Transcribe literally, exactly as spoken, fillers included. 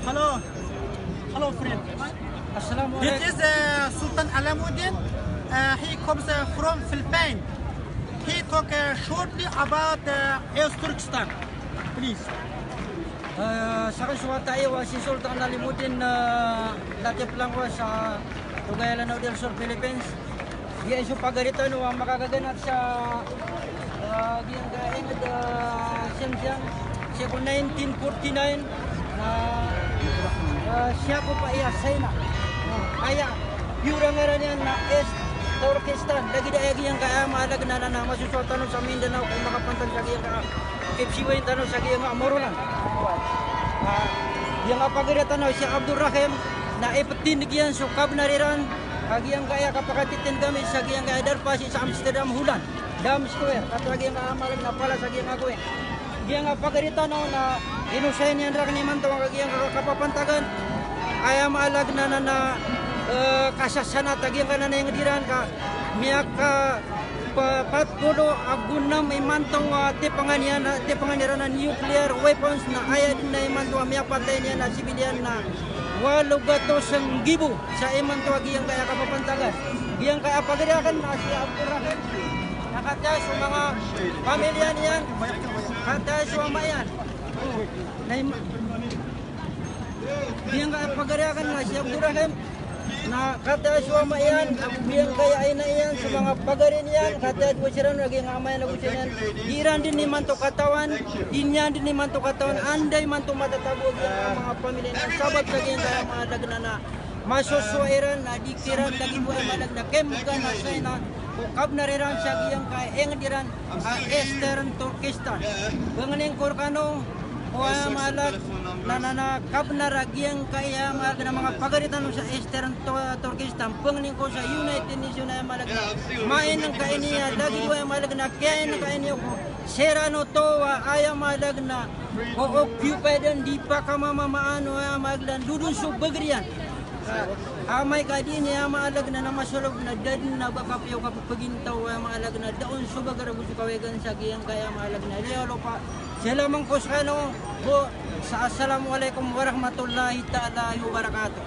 Hello. Hello, friend. Assalamu alaikum. This is uh, Sultan Alamuddin. Uh, he comes uh, from Philippines. He talk uh, shortly about uh, East Turkestan. Please. Uh, sakn so wata iyo a si Sultan Alamuddin, uh, lati a plangwa sa Cagayan de Oro, Sur, Philippines. Giya so pagari tano a makagaganat sa, ah, giyangkaya ingd, ah, Xinjiang, sii ko nineteen forty-nine, na, ah, siya ko pa iya China. Ah, aya, pure a ngaran iyan na East Turkestan. Lagid aya giyangkaya maana na, na, na masosowa tano sa Mindanao ko makapantag sa giyangkaya kipsiwain tano sa giyangkaya Morolan. Ah, giyangkaya pagari tano si Abdul Rahim, na iptindg iyan so kabnar iran, a giyangkaya kapakatitindg ami sa giyangkaya darpa sii sa Amsterdam, Holland. Dam Square, kato a giyangkaya maana na pala sa giyangkaya gawii. Giyangkaya pagari tano na inosay niyan rakn imanto a giyangkaya kapapantagan. Aya maana na, na, na, eh, kasasanat a giyangkaya na ingd iran ka miyaka pa-, pat polo ago nam imanto a tipangan iyan, tipangan iran a nuclear weapons na aya dn na imanto a miyapatay niyan a civilian na walo gatos nggibo sa imanto a giyangkaya kapapantagan. Giyangkaya pagari akn na si Abdul Rahim, na kataya so manga pamilya niyan, kataya so ama iyan. Na ima-, giyangkaya pagari akn na si Abdul Rahim, na kataya so ama iyan, giyangkaya ina iyan, so manga pagari niyan, kataya dn siran, giyangkaya ama iyan, ago siran. Di iran dn imanto katawan, di niyan dn imanto katawan, anda imanto matatago giyangkaya manga pamilya niyan, sabap sa giyangkaya maana na masosowa iran, na di kiran lagid o aya maana na kembgan a China ko kabnar iran sa giyangkaya ingd iran a Eastern Turkestan. Pangnin ko rkano, o aya maana na, na, na kabnar a giyangkaya maana na manga pagari tano sa Eastern Tu-, Turkestan. Pangnin ko sa United Nations aya maana na main ngka ini a lagid o aya maana na kiyain ngka ini o Sii rkano oto a aya maana na ko occupied, di pakamamamaan o aya maana na dodon so bagr iyan. Amay ka di niyan aya maana na masolog na da dn a ba kapiya o kapapagintaw o aya maana na da on so bagr ago so kawigan sa giyangkaya maana na liyawaw lopa. Salamat ko sa kano bo sa assalamu alaikum warahmatullahi taala wabarakatuh.